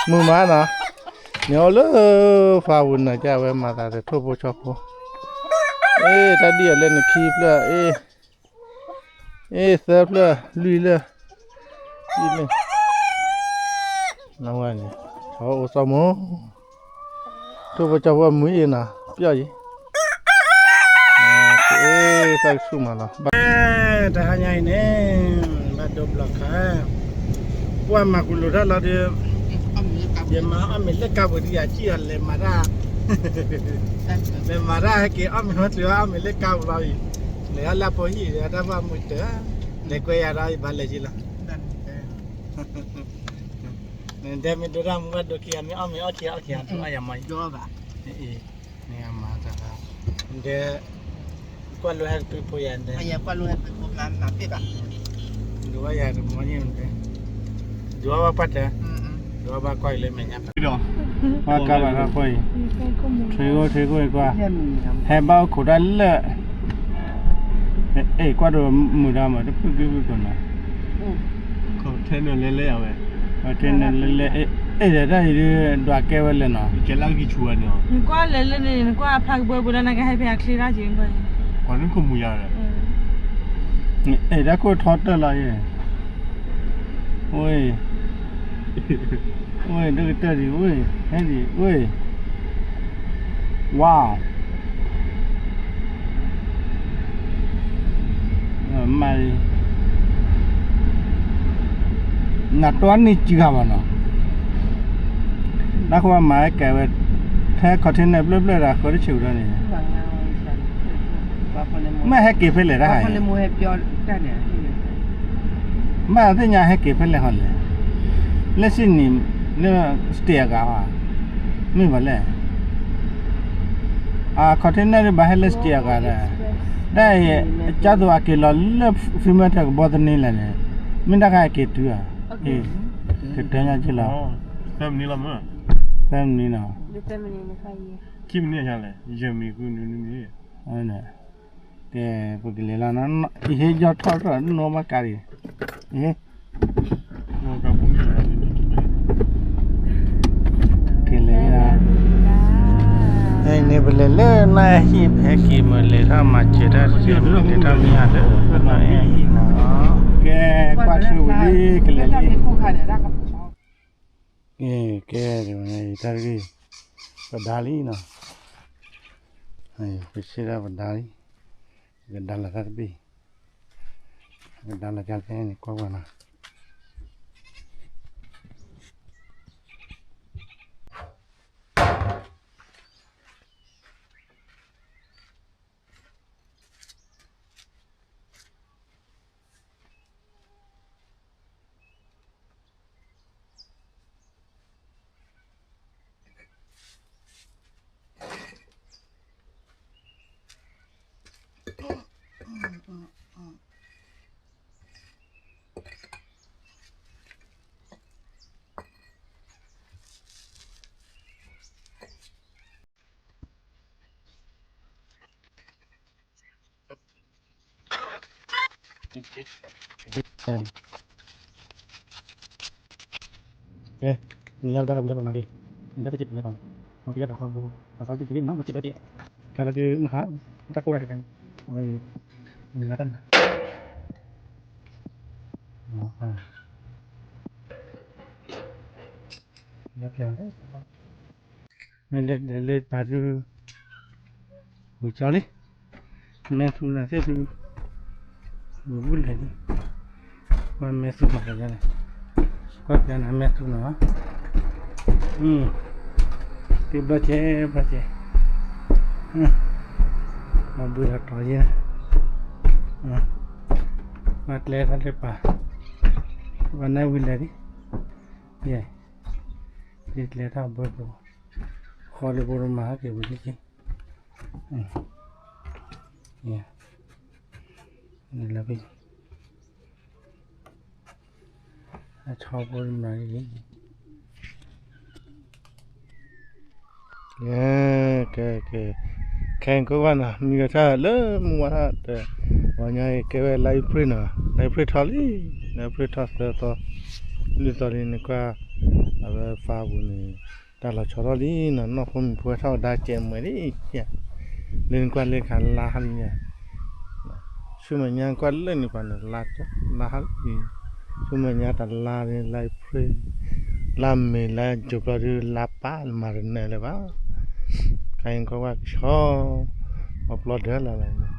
မုာ်မးနီၤ, န့ၣ်အိၣ်လၢ ဖးဝံၤနၤကဝဲမၤသးဒီးထိၣ်ဖိဆီဖိ, အ့ တၢ်ဒံၣ်အလဲၣ်န့ၣ်ခံဖျၢၣ်, အ့ အ့ သၢဖျၢၣ် လွံၢ်လၢၢ်, လွံၢ်လၢၢ်, နဝဲန့ၣ် အိၣ်စီမိၢ်, ထိၣ်ဖိဆီဖိမုာ်အံၤနီၤ ပျီၢ်ယံၤ, အ့ သးကဆူၣ်မးလီၤ, တဟါညါအံၤန့ၣ် ဘၣ်ဒိဘျီခါ ပှၤမၤကူလိာ်တၢ်လီၤဒီး ယမၤအီၣ်မ့ၤလၢကါပူၤဒ်ယၤစံၣ်အီၤလဲၤမၤတၢ်, လဲၤမၤတၢ်ဟဲက့ၤအီၣ်မ့ၤဝဲတုၤအီၣ်မ့ၤလၢကါပူၤလီၤအံၤ, လဲၤအီၣ်လၢဖိဟံၣ်ဒီးတၢ်ဘၣ်မုာ်တၢ်, လဲၤကွဲယၤဒီးယဘၣ်လဲၤက့ၤလီၤ, နတဲမ့ၢ်ဒိတၢ်မူဘၣ်ဒိခံဂၤမ့ၢ်အီၣ်မ့ၤအီၣ်ခံဂၤအီၣ်ခံဂၤဒိအီၣ်ယၤမၤအံၤ, နမၤတၢ်, နတဲ ကွၢ်လိဟဲတပှ့ၤဖိယၤနတဲ, ကွၢ်လိဟဲတပှ့ၤဖိမၤမၤပ့ၢ်ဘၣ်, ဒိးဘၣ်ယၤတမီၤန့ၣ်နတဲ, ဒိးဘၣ်ပှၢ်တဲ, ဒိးဘၣ်ကွၢ်အံၤလၢမဲာ်ညါဖး, ပှၤကါဘၣ်တၢ်ဖီအံၤ, ထွံၣ်ဂိၢ်ထွံၣ်ဂိၢ်အံၤကွၢ်, ဟဲဘၣ်အိၣ်ခိးတၢ်လၢ အ့ ကွၢ်ဒိၣ်မုာ်ဒီးမး တဖုၣ်က့ၤဖုၣ်ကိးနီၤ, ထဲနလဲၤလဲၤအဝဲ, ထဲနလဲၤလဲၤ, အ့ ဒီးတၢ်အံၤဒုး ဒွးကဲဝဲလဲၣ်နီၤ, ကဲလၢကဆူၣ်န့ၣ်, နကွၢ်လဲၤလၢန့ၣ် နကွၢ်အဖျါကဘၢပူၤလၢနကဟဲဖဲအချ့ရၣ်က့ၤ, ကွၢ်နခိၣ်မူၤယၤ, အ့ တၢ်ခိၣ်ထီတၢၢ်လီၤယဲ, ဝဲ ဝဲ ဒိၣ်ကတၢၢ်ဒံးဝဲ, ဟဲဒံးဝဲ, ဝါ မၤလံ, နတွၢ်န့ၢ်စှၤဘၣ်နီၤ, နၢ်ဃိမၤဟဲကဲဝဲ, ထဲ container ဘျၢၣ်ဘျၢၣ်ဒီးဃၢတဆံးဒီးန့ၣ်, မ့ၢ်ဟဲက့ၤဖဲလဲၣ်တၢ်ဟး, မ့ၢ်သ့ၣ်ညါဟဲက့ၤဖဲလဲၣ်ဟီလဲၣ်, လၢစံၣ်နံၤ လၢ state အဂၤ, မ့ၢ်ဘၣ်လဲၣ်, အ container ဒ်ဘၣ်ဟဲလၢ state အဂၤဒီး, တၢ်အံၤ ကၢ်သိးအက့ၤလီၤလၢ Fremantle ကဘီသန့လဲၣ်န့ၣ်, မ့ၢ်တၢ်ခါအက့ၤတုၤဧါ, ကတဲညါက့ၤလီၤ, သၢမံၤလီၤမ့ၢ်, သၢမံၤနီၤ, ခံမံၤန့ၣ်လဲၣ်, ယမံၤဃုနွံနွံမံၤ, ကဲ ပကလဲၤလီၤ, ယဟ့ၣ်ယီၢ်ထီၣ်ထီၣ်နီၢ်ဘၣ်ကါဒံး, ကလဲၤလီၤ, န့ၣ်ပလဲၤလၢနီၢ်အဲၣ်ဟံၣ် ပဟဲက့ၤမ့ၢ်လဲၤထီၣ်မၤစၢၤတၢ်တက့ၢ်, လဲၤထီၣ်မ့ၢ်ဟးလၢနီၢ်အဲၣ်ဟံၣ်နီၤ, ကဲ ကွၢ်ဆၢဝံၤလံ ကလဲၤလံ, ကဲ တၢ်တဂ့ၢ် ပဒါလံနီၤ, ပဆ့ဒၣ်ပဒါလံ, ကဒါလီၤတၢ်တဘ့ၣ်, ကဒါလီၤကလဲၣ်န့ၣ် ကွၢ်ကွၢ်နီၤ.မ့ၢ်လဲၤလဲၤပာ်ဒုး ဝံၤကၠီလံ, မဲာ်သူနၤသ့ၣ်သူ, ဝံၤဘူၣ်လဲၤလံ, ကွၢ်မဲာ်သူမၤလဲၤလဲၣ်, ကွၢ်ပျါနၤမဲာ်သူနီၤ, တဘျီကဲ ဘျီကဲ, မၤဘှံးလီၤတီၤယဲ, မၤကျဲသးလၢပာ်, ပှၤနၢ်ဝံၤလဲၤလံ, ယဲ, ယကျဲထီၣ်ဘၢဘိ, ဃီလၢဘိတမၤဟဲက့ၤဝံၤလံက့ၤ လၢ အဆီဖိမၤလံ, ကဲ ကဲ, ခဲအံၤကိးဂၤနီၤ မံကထါလၢမုၢ်ဝါထီၣ်တၢ်, ပှၤညါအံၤကဲဝဲလါအ့ဖြ့ၣ်နီၤ, လါအ့ဖြ့ၣ်ထီၣ်လံ, လါအ့ဖြ့ၣ်ထီၣ်သၢသီ, လွံၢ်သီလံန့ၣ်ကွၢ်, အဝဲဖးပူၤန့ၣ် တၢ်လီၤဆီထီၣ်လံနီၤ, နီၢ်ဖိမံၤဖိထီၣ်ကဒါကဲးမွဲလံ, လၢနကွၢ်လၢခါလါဟါလံညါ, ဆူမဲာ်ညါကွၢ်လၢန့ၣ်ပှၤန့ၣ် လါဟါလံ, ဆူမဲာ်ညါတလါလၢလါအ့ဖြ့ၣ်, လါမ့ၤလါကၠိၤဘျီဒုးလါပၢ်လၢမၤတနၢၤလၢၤဘၣ်, ခဲအံၤကွၢ်ကွၢ်ကဆီ, ပှၤပျီဒၢလၢ်လၢ်,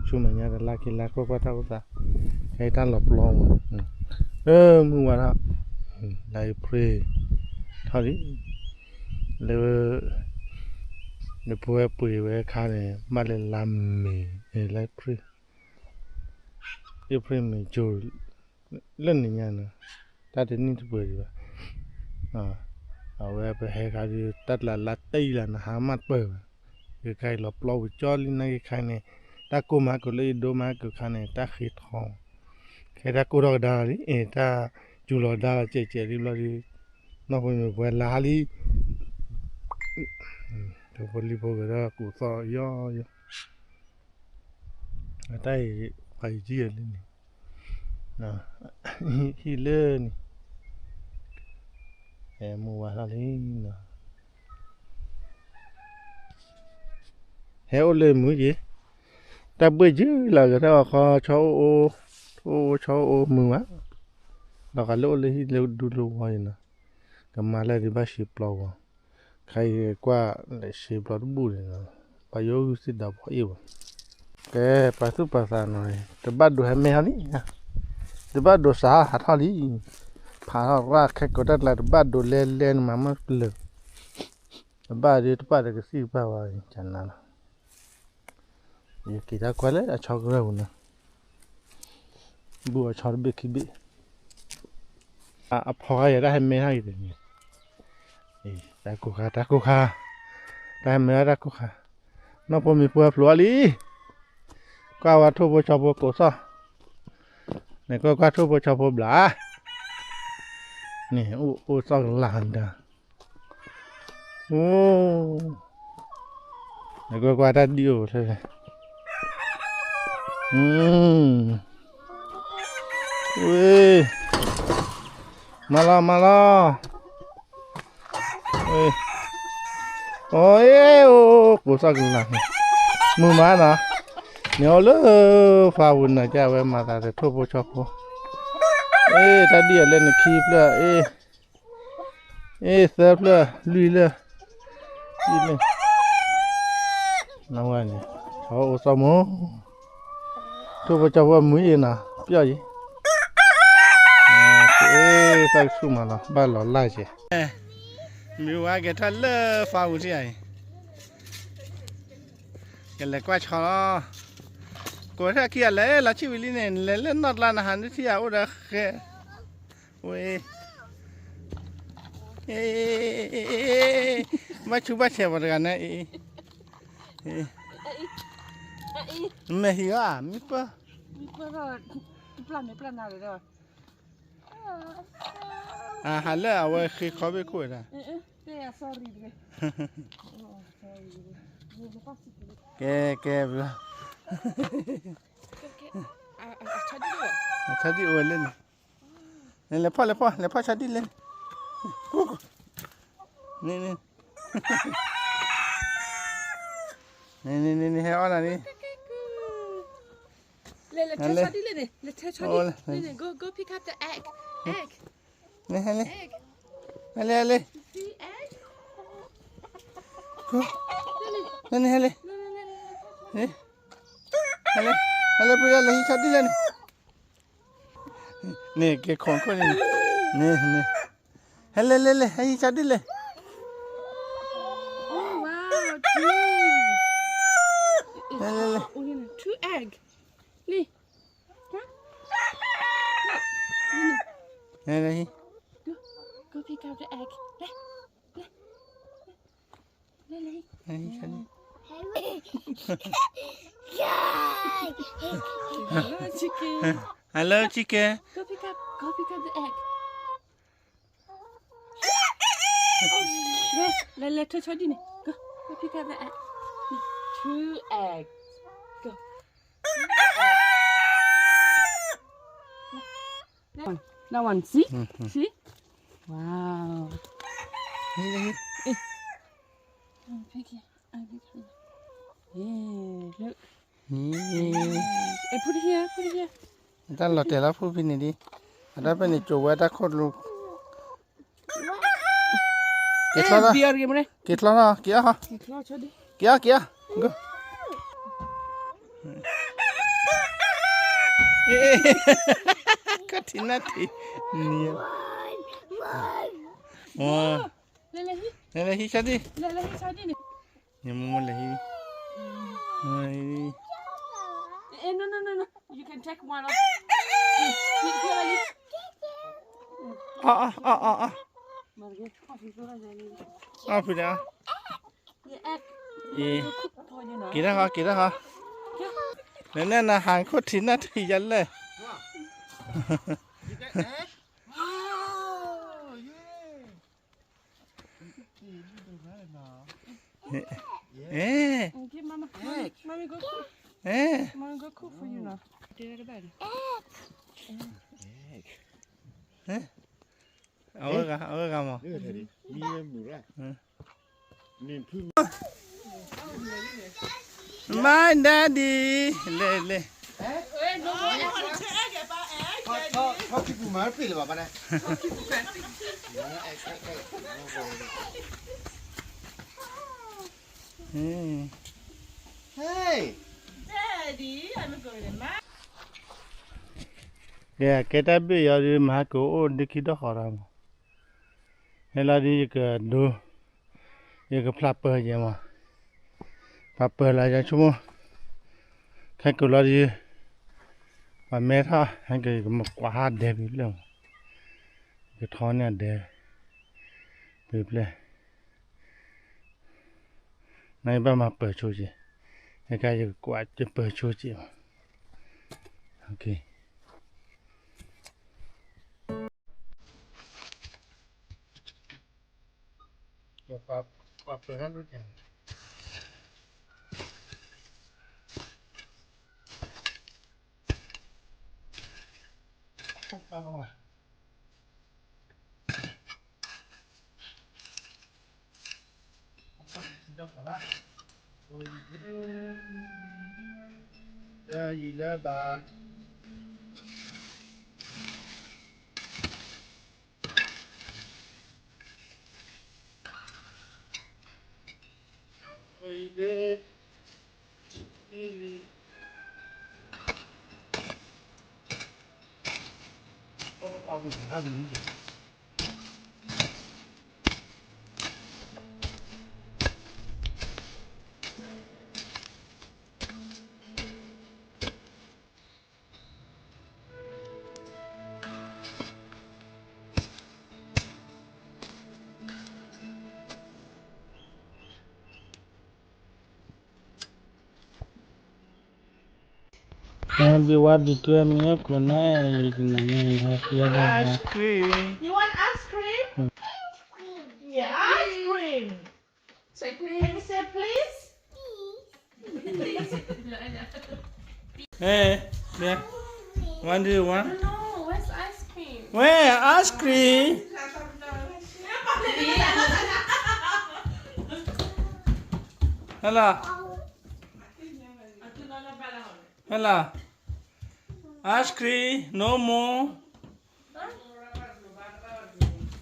ဆူမဲာ်ညါတလါခံလါကွၢ်ကွၢ်တၢ်အိၣ်သး, ခဲအံၤတၢ်လီၤပျီမး, လၢမုၢ်ဝါထီၣ်, လါအ့ဖြ့ၣ်, ထီၣ်လံ, လၢ, နဖိဝဲပှ့ၤဝဲအခါန့ၣ် ဘၣ်လၢလါမ့ၤ, လါအ့ဖြ့ၣ်, အ့ဖြ့ၣ်မ့ၤကၠိၤ, လၢန့ၣ်ညါန့ၣ်, တၢ်တနံၣ်တပှဲၤဒံးဘၣ်, အဝဲပဟဲခါဒုး တၢ်တလးလါတံၢ်လၢနဟါ မၢ်တပၢၢ်ဘၣ်, ယခါအံၤလီၤပျီပူၤကၠီလံ နာ်က့ခါန့ၣ်, တၢ်ကိၢ်မၤကိၢ်လၢယဒိမၤကိၢ်ခါန့ၣ် တၢ်ဃ့ထီ, ခဲတၢ်ကိၢ်ထီၣ်ကဒါလံ, တၢ်စူၤလီၤဒါလီၤကဲးကဲးလံဘျီဒုး, နီၢ်ဖိမံၤဖိလါဟါလံ, တဖိလံဖိကဒီးကူးသီၣ်ယီယီ, အတၢ်အံၤ, ပှၤအံၤကံၢ်အလံန့ၣ်, ဟံၣ်လၢန့ၣ်, ဟဲမုၢ်ဝါထီၣ်လံနီၤ, ဟဲအိၣ်လၢမုၢ်ယ့ၤ, တၢ်ဘှ့ၣ်ယုၢ်လီၤက့ၤတၢ်ဂီၤခီ ဆီအိၣ်အိၣ်, အိၣ်အိၣ်ဆီအိၣ်အိၣ်မုၢ်ဝါ, ဒီးဃးလၢအိၣ်လၢဟံၣ်လၢဒူလၢဝီယ့ၤနီၤ, ကမၤလၢဒုးဘၣ်ဆံးပျီဝဲ, ခါအံၤကွၢ်လဲၤဆံးပျီတဘူၣ်န့ၣ်နီၤ, ပှၤယိၤဂုၢ်သ့ၣ်ဒီးဖီအ့ၣ်ဝဲ, ကဲ, ပာ်သူၣ်ပာ်သးနီၤ, တဘၣ်ဒိးဟဲမဲာ်ထီၣ်လံ, တဘၣ်ဒိးစးဟးထီၣ်လံ, ဖးထီၣ်ရၣ်ခဲကိးတၢ်ကျါ တဘၣ်ဒိးလဲလဲနမၤမၢ်ပလၢၤ, တဘၣ်ဒုးတဘၣ်ဒီးကသံၣ်ကပၢ်ဝဲကနၤလီၤ, ယက့ၤတၢ်ကွၢ်လၢအဆီကရၢၢ်ပူၤနီၤ, ဘူၣ်အဆီတဘ့ၣ်ခံဘ့ၣ်, အဖီခါယဲၢ်တၢ်ဟဲမဲာ်ထီၣ်အံၤန့ၣ်, တၢ်ကိၢ်ခါ တၢ်ကိၢ်ခါ, တၢ်ဟဲမဲာ်ထီၣ်တၢ်ကိၢ်ခါ, နီၢ်ဖိမံၤဖိဖျိအီၤလံ, ကွၢ်ဝဲထိၣ်ဖိဆီဖိကိးသီၣ်, နကွၢ်ကွၢ်ထိၣ်ဖိဆီဖိဘျး, န့ၣ်အိၣ်အိၣ်သီၣ်ကလၢ်ဒၣ်, အိ, နကွၢ်ကွၢ်တၢ်ဒံၣ်အိၣ်ထဲလဲၣ်, ဝ့ၢ်, မၤလီၤမၤလီၤ, အိ, အိ, ကိးသီၣ်ကလၢ်န့ၣ်, မုာ်မးနီၤ, န့ၣ်အိၣ်လၢဖးပူၤနီၤ ကဝဲမၤသးဒီးထိၣ်ဖိဆီဖိ, အ့ တၢ်ဒံၣ်အီၤလၢနခံဖျၢၣ်အ့ အ့ သၢဖျၢၣ် လွံၢ်လၢၢ်, လွံၢ်လၢၢ်, နဝဲန့ၣ်, အိၣ်သီၣ်မူ, ထိၣ်ဖိဆီဖိမုာ်အ့နီၤ ပျီၢ်ယံၤ, သၣ်ကဆူၣ်မးလီၤ ဘၣ်လီၤလၢ်ကဲ, မ့ၢ်ဝဲကဲထီၣ်လၢဖးပူၤထံၣ်အံၤ, ကလဲၤကွၢ်ဆီလီၤ, ကိးထီၣ်ခံဂၤလဲၤလီၤဆံၣ်ဝံၤလံန့ၣ် လဲၤလၢနီၢ်ကျါနဟးနုၢ်ထံၣ်ယၤအိၣ်ဒီးဃဲ, ဝဲ အ့, ဘၣ်ဆူးဘၣ်ဆဲးပှၤတဂၤန့ၣ်, အ့, မဲာ်ဟံးဧါ, မ့ၢ်ပၢၢ်, အဟးလၢအဝဲဃ့ခီဘ့ၣ်ခိၣ်ဝဲဒၣ်, ကဲ, ကဲ, အဆီဒံၣ်အိၣ်ဝဲလၢန့ၣ်, လဲၤဖီၣ် လဲၤဖီၣ် လဲၤဖီၣ်ဆီဒံၣ်လဲၣ်, န့ၣ်, န့ၣ်, ဟဲအီၣ်နၤလံ, လဲၤ, လဲၤထၢဆီဒံၣ်လဲၣ်န့ၣ်, လဲၤထၢဆီဒံၣ်လဲၣ်န့ၣ်, go, go pick up the egg, egg, န့ၣ်ဟဲလံ, egg, ဟဲလံ, ဟဲလံ, three egg, န့ၣ်, န့ၣ်ဟဲလံ, ဟဲလံ, ဟဲလံ, ပှၤလဲၤဟံးဆီဒံၣ်လဲၣ်န့ၣ် န့ၣ် ကဲခိၣ်ခိၣ်န့ၣ်, န့ၣ်, ဟဲလဲၣ် လဲၣ် လဲၣ် ဟဲဟံးဆီဒံၣ်လဲၣ်, two egg, န့ၣ်, hello chicken, go pick up, go pick up the egg, လဲၤ, လဲၤထၢဆီဒံၣ်န့ၣ်, go, go pick up the egg, two eggs, go, that one, see, see, Wow. Hey, hey. Eh. Okay. I think, yeah, look. Hey. Eh, put it here, put it here. တၢ်လီၤတဲာ်လီၤဖုဖံန့ၣ်ဒံး, အတၢ်ဖဲန့ၣ် ကၠိဝဲတၢ်ခိၣ်လူ, က့ၤချီထီၣ်, က့ၤချီထီၣ်, က့ၤအီၣ်ဟီ, က့ၤအီၣ်, က့ၤအီၣ်, ခိၣ်ထံးနၢ်ထံး, နံၤ, လဲၤလဲၤဟံးဆၢဒံး, လဲၤလဲၤဟံးဆၢဒံးန့ၣ်, နမိၢ်လဲၤဟံး, မိၢ်လဲၤဟံး, eh, no, no, no, no, you can take one of, အီၣ်, အီၣ်, အီၣ်, အီၣ်, အီၣ်, အီၣ်ဖုဒၣ်, က့ၤတၢ်ဃီ, က့ၤတၢ်ဃီ, နနဲၣ်နဟးခိၣ်ထံးနၢ်ထံးယၤလဲၣ်. Eh. Okay, Mama. Mommy, Mommy, go cook. Eh. Mommy, go cook for you now. Egg. Eh. အဝဲဂၤ, အဝဲဂၤမး. My daddy. လဲၤ, လဲၤ. ကဲ, ကဲတၢ်ဘ့ၣ်ယီၤဒုး မၤဟဲက့ၤအိၣ်ဒုးခံဒီၣ်ဃီဒီးမး, ဟဲလီၤဒုးယကဒိ, ယကဖျါပၢၤယဲမး, ဖျါပၢၤလီၤယဆိကမိၣ်, ခဲကိာ်လီၤဒုး, ပှၤမဲထီၣ် ဟဲက့ၤ ယကမၤကွၢ်ဟးဒဲးပံၤဖျၢၣ်မး, ယကထီန့ၢ်အဒဲး ပံၤဖျၢၣ် နဘၣ်မၤပၢၤဆိက့ၤ, နကယကကွၢ်ယပၢၤဆိက့ၤမး, Ice cream. You want ice cream? Yeah, ice cream. Say please. Can you say please? Hey, yeah. What do you want? No, where's ice cream? Where? Ice cream? Hello. Hello. Ice cream, no more.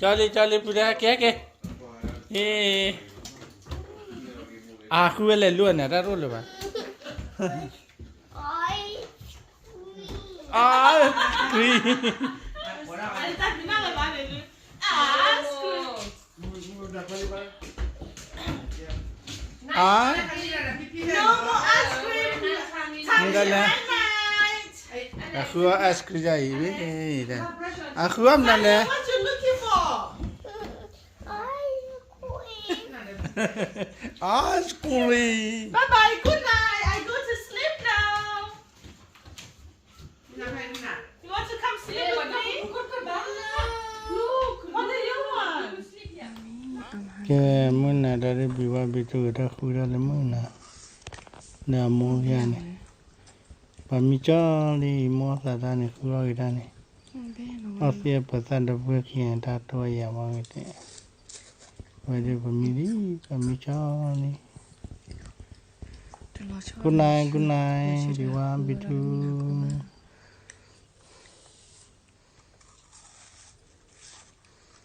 ကၠီလံ, ကၠီလံ, ပူၤဒၣ်ကဲကဲ. အ့, အဃုဝဲလဲၤလူၤန့ၣ် တၢ်ရိၣ်လၢၤဘၣ်. Ice cream. Ah? No more ice cream. မ့ၢ်ဒၣ်လဲၣ်, အဃုအီၣ် ice cream ယၤအံၤ, အဃုအီၣ်မနုၤလဲၣ်. What you looking for? Ice cream. Bye bye, good night. I go to sleep now. You want to come sleep with me? What do you want? ကဲ, မုၢ်နၤတၢ်ဒ်ဘံၤဝါဘံၤတဂ့ၤ တၢ်ဃုဒၣ်လၢမုၢ်နၤ, ဒီးအမိၢ်ယၤန့ၣ်, ပှၤမံကၠီလံ မိၢ်သးတၢ်န့ၣ် ဃုအီၣ်ဂ့ၤတၢ်န့ၣ်. အီသံးအပၢၤသးဒီပုၢ်ဝဲၢ်ခံဂၤန့ၣ် တၢ်တိၢ်ယၤမ့ၢ်ဂ့ၤတဲ, ဝဲဒၣ်ပမံလံ, ပမံကၠီလံ. Good night, good night, ဘံဝါဘံထူ.